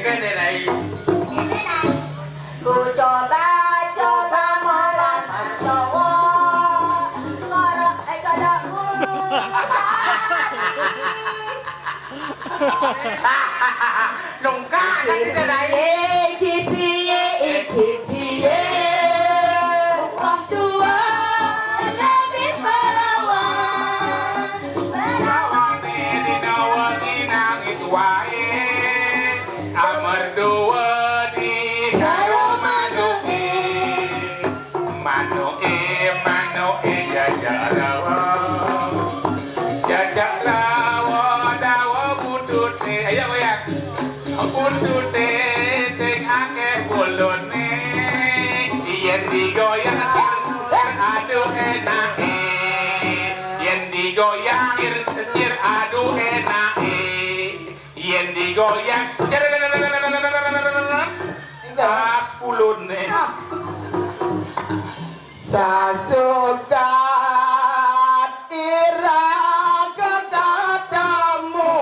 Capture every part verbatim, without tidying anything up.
Kene rai. Ku coba-coba melamar cowok. Ngorok, eh, jodohku. Lungkah kan kita rai. Iki piye, iki piye. Wong tua lebih melawan. Melawan. Dina wengi nangis wae. Amerduweni karo manuke. Manuke, manuke jajak rawa. Jajak rawa, dawa buntute. Ayo, goyang. Buntute sing akeh bolone. Yen digoyang sir, sir, aduh enake. Yen digoyang sir, sir, aduh enake. Yen digoyang sir, tas pulune. Sasukat ira ketemu,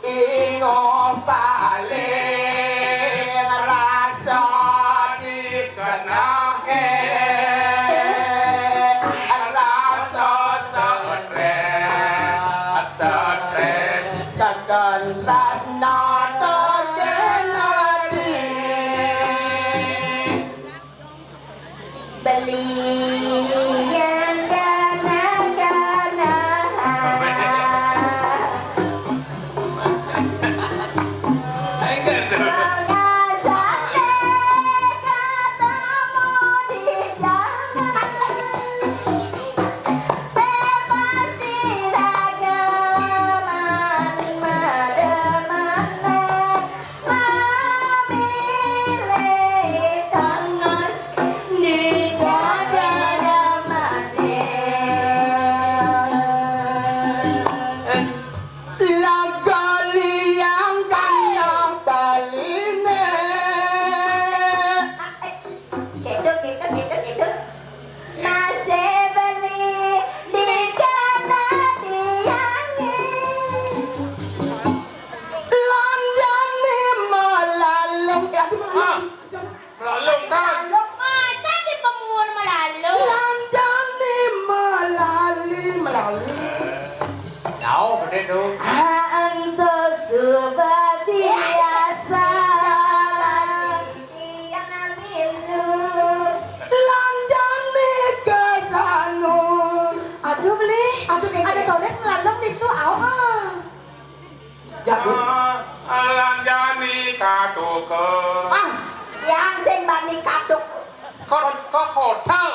ingoh paling rasa dikenake, rasa stres, stres, seken tresno terkenati. Beli yang gana-gana. Enggak, tuh. Rasane ketemu di jalan. Bebas iragaman mademana. Mamile tangos di jajaran mane. Laga liyang kaya baline. Gitu, gitu, gitu, gitu. Nasib beli di kana tiange. Lanjane melalung. Eh, aduh, melalung. Ah, melalung, kan? Melalung, masa di penguwun melalung? Lanjane melali, melalung. Jauh gede tuh. Anto suba biasa. Yang milu. Lanjane kesanu. Aduh, beli. Aduh, ada toles melalung itu, awas. Jago. Ah, lanjani katuke. Ah, yang sing bani katuk. Kok, kok kotel?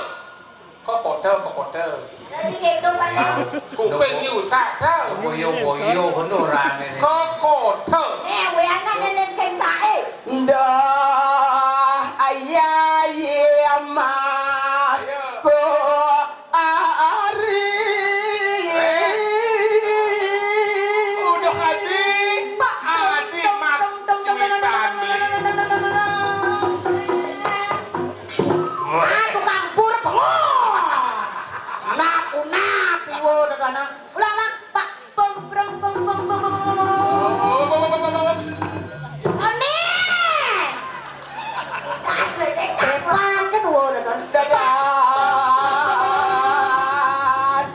Kok kotel, kok kotel? Jadi gitu kan, ya. Kuping nyusak, tel. Boyo-boyo ngono orane. Kok kotel? Eh, we anak nenek kengkake. Ndah, ayah, iya, mas. Ayo. Kok Ari. Udah, Adi. Pak. Adi, Mas. Cuitan beli. Ah, tukang pur, bengong. Anak unak, iwo, dadana. Ulang, ulang. Pak. Beng, breng, beng, beng, beng, beng. One. Sepan kan wong dadah.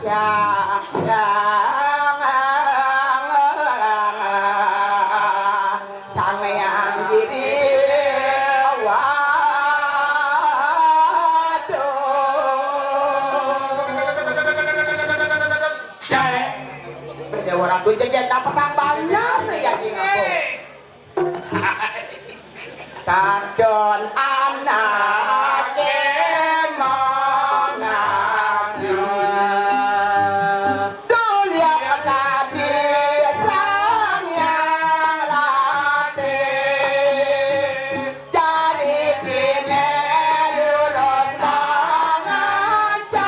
Ya, ya, ya. Sang Hyang Giri. Waduh. Dewa Ratu jejet petang banyak ya, Ki Ngambung. Kadon anake mangaji. Dulya tadi Sang Hyang Rati. Jari dine lurus mangaji.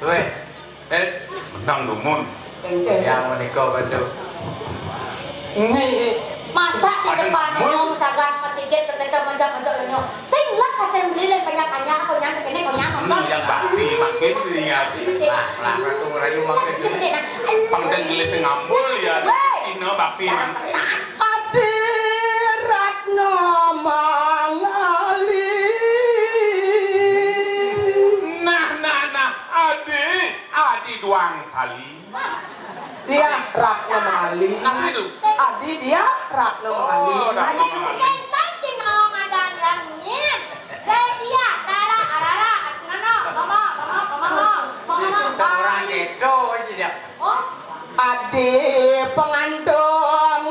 Wéh, eh, menang dumun. Yang menika betul. Ini masa di depan umum sagan masjid ketika menjak-menjak ini. Sing lah kata beli lain banyak-banyak, aku nyang kene, aku nyang nonton. Yang bakti makin diingati. Nah, nah, ratu rayu makin. Pang dan gelis ngambul ya. Ina bakti makin. Adi Ratna Mangali. Nah, nah, nah, Adi, Adi Duang Kali. Dia Ratna Mangali. Nah, itu. Adi dia Ratna Mangali. Oh, Ratna Mangali. Sing, sing, sing, oh, ada yang nyin. Dai dia, Rara, Rara, Nono, Mama, Mama, Mama, Mama, Mama, Mama, Kali. Orang itu aja dia. Oh. Adi pengantungan.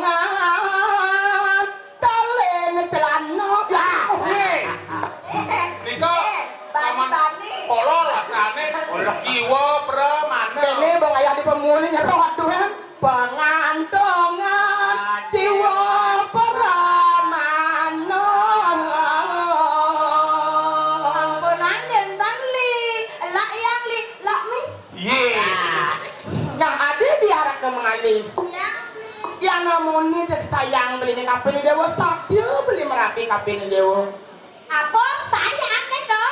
Talen celana. Lah, oke. Nika, eh, bani-bani. Kolol astane. Jiwa pramana. Kene bang ayah di pemuli nyeroh tuh kan. Pengantongan jiwa pramana. Ampunan den tan li, lak yang li, lak mi. Ye. Nah, adi diarak ke mengalih. Ya. Yang namanya dek sayang beli ni kapin dewa saja beli merapi kapin dewa. Apa? Saya akeh to.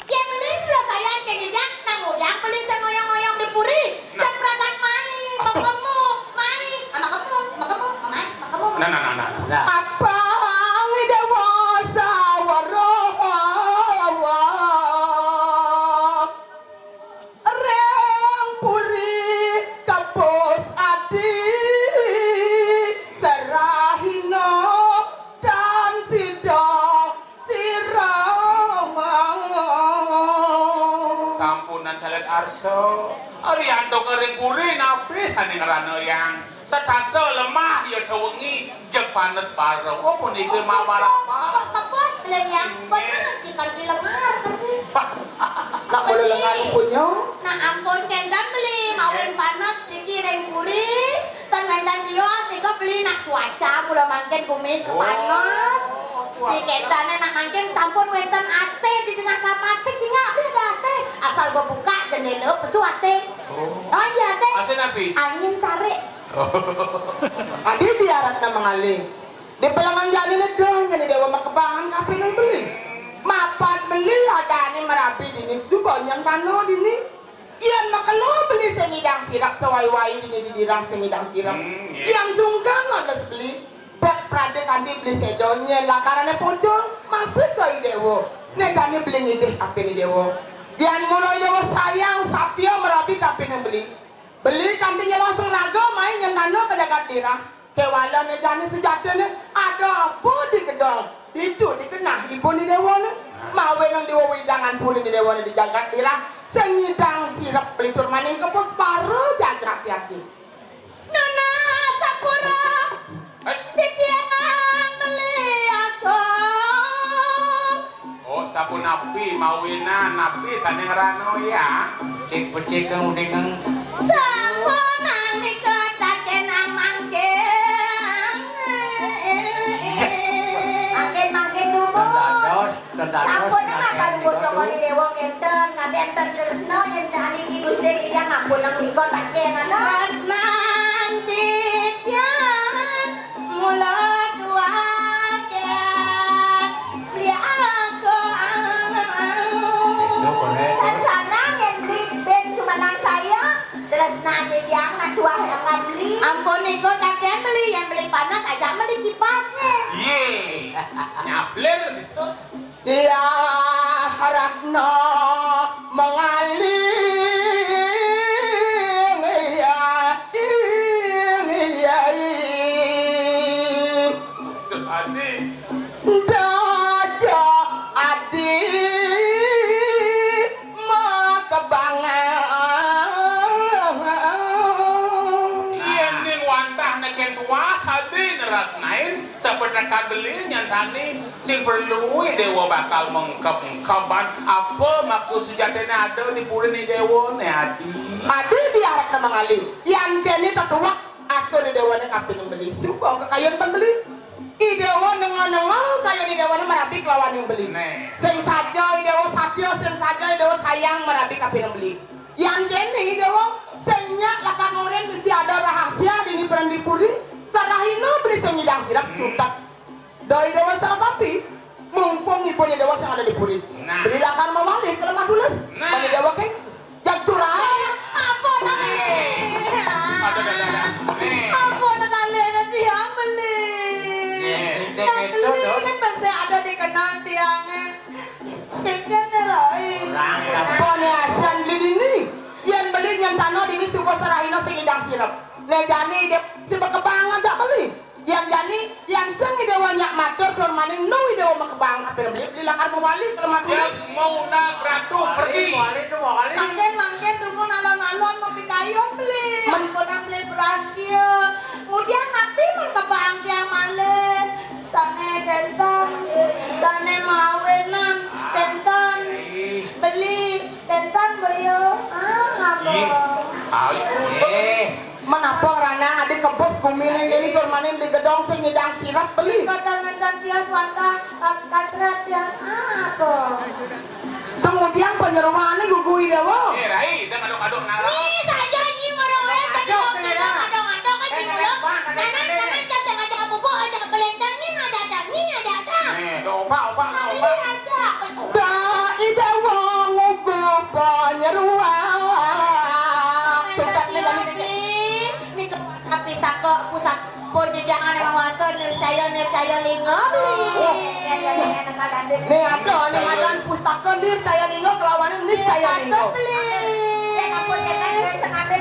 Ye beli mula saya akeh ni dak nang udang beli sing ngoyong-ngoyong di puri. Nah. Jam berangkat mai, makemu, mai, makemu, makemu, mai, makemu. Nah, nah, nah, nah. Nah. Apa dewa sawara? Ring puri kepus adi, serahina dan sida sira. Sampunan salet arsa. Ariyanto kering puri napi sane ngrana yang. Setata lemah ya dawengi jeg panes bareng. Oh, puniki mawar apa? Kok kepos belen ya? Inggih. Bener, cikan di lemar tadi. Pak. Nak boleh lengan punya? Nah, ampun, kendang beli, mawin panas, niki ring puri, ten wenten tios, nika beli nak cuaca, mula mangkin bumi kepanas. Oh, cuaca. Di kendane nak mangkin tampun wenten A C di tengah kamar, cek cingak, beli ada A C. Asal bebuka jendela, pesu A C. Oh. Oh, iya, A C. A C napi? Angin carik. Adi diarak nama ngalih. Di pelengan jani nega, jani dewa makebangan kapining beli. Mapan beli adane merabi dini suba nyang dana dini. Yen makelo beli sing ngidang sirep sewai-wai dini di dirah sing ngidang sirep. Hmm, iya. Yen sungkan landes beli, bet prade kanti beli sedo nyen lakarane pocong, masih ke i dewa. Ne jani beli ngidih apin i dewa. Yen mula i dewa sayang satya merabi kapining beli. Beli kanti nyelasang raga mai nyendana ka jagat dirah. Kewalane jani sujatine, ada apa di gedong? Ditu di genah ibun di dewane. Mawe nang dewa widangan puri di dewane di jagat dirah. Sing ngidang sirep beli tur maning kepus para jagat yati. Nana sapura. Eh. Titiang beli aku. Oh, sapunapi mawinan, napi sane ngranoyang? Cek-pecek kang uning kang. Sapunanika taken amangke. Mangkin-mangkin dulu. Ten dados, ten dados. Sampun napa napa niku? Dugo Cokone Dewa kenten, ngaten ten tresna yen aniki Gusti titiang ampun nika taken anu. Tresnan titiang. Mula duwake liaku. Itu konek. Tan sanang yen beli ben sumanang saya. Tresna titiang nak duwah angan beli. Ampun niku taken beli, yen beli panas aja beli kipasnya. Ye. Nyablir itu. Iya, Ratna mengaling, iya, iya, iya. Aduh, Adi. Daja Adi makebangan. Yen ning wantah neken tuas, Adi nerasnain. Sabenekan beli nyantani sing perlu i dewa bakal mengkep-mengkepan apa maku sejatine ada di purine dewa ne adi. Adi diarep nang mangali. Yan kene tetuwek atur i dewane kapining beli. Suba kekayen pembeli. I dewa nenga-nenga kayen i dewane merapi kelawaning beli. Sing saja i dewa satya, sing saja Déwa sayang marabi ka Pira Beli. Yan kéné Déwa, sing nyak lakar ngoréng mesti ada rahasia dini Pira Beli puri. Sarahina beli sing nyidang sirep cutet. Doi Déwa salah tapi, mumpung ibuné Déwa sing ada di puri. Nah. Beli lakar mawali ka lemah tulis. Nah. Beli Déwa ké, jag curang. Ampun, Beli. Aduh, aduh, aduh, aduh. Nih. Ampun, kali ini tiang Beli. Nih, sing Nah, cek itu, Beli Dut. Kan masih ada dikenal tiangnya. Sing kéné, Roy. Kurang, kurang. Ampun, ya, sian Beli dini. Yan Beli nyentana dini suba sarahina sing nyidang sirep. Né jani dé sing makebang ajak Beli. Yan jani, yan sing Déwa nyak matur tur maning nu Déwa makebang ka Pira Beli, Beli lakar mawali ka lemah tulis. Yang mau nak ratu pergi. Mawali tuh, mawali. Mangkin, mangkin, tunggu nalon-nalon mau pikayun Beli. Men- Ampunang Beli perhatian. Kemudian napi makebang tiang malih? Sané kénten, sané mawinan, kénten. Beli, kénten, Beli. Ah, apa? Ih, ayo rusak. Eh. Menapa ngranang adi kebus guminé ngéné tur maning di gedong sing nyidang sirep Beli? Kadang-kadang tias wantah, ka-, kacret tiang apa? Kemudian panyeroané gugu Déwa. Eh, Rai, dang aduk-aduk nara. Nyi saja nyi orang-orang tadi Aduk, orang nara. Kadang-kadang kan nyi mulut. Jangan, jangan, jangan, jangan aja bubuk aja belencang nyi aja aja nyi aja aja. Eh, do opak, opak, do Tapi opak. Aja. Da Déwa ngugu panyeroa. Tukat ni balik. Nika tapi saka pusaka pun jejangan emang wasta nircaya nircaya lingga Beli. Nih ada nih madan pustaka nircaya lingga kelawan niscaya lingga. Beli. Yen ampun yen kan wis ngambil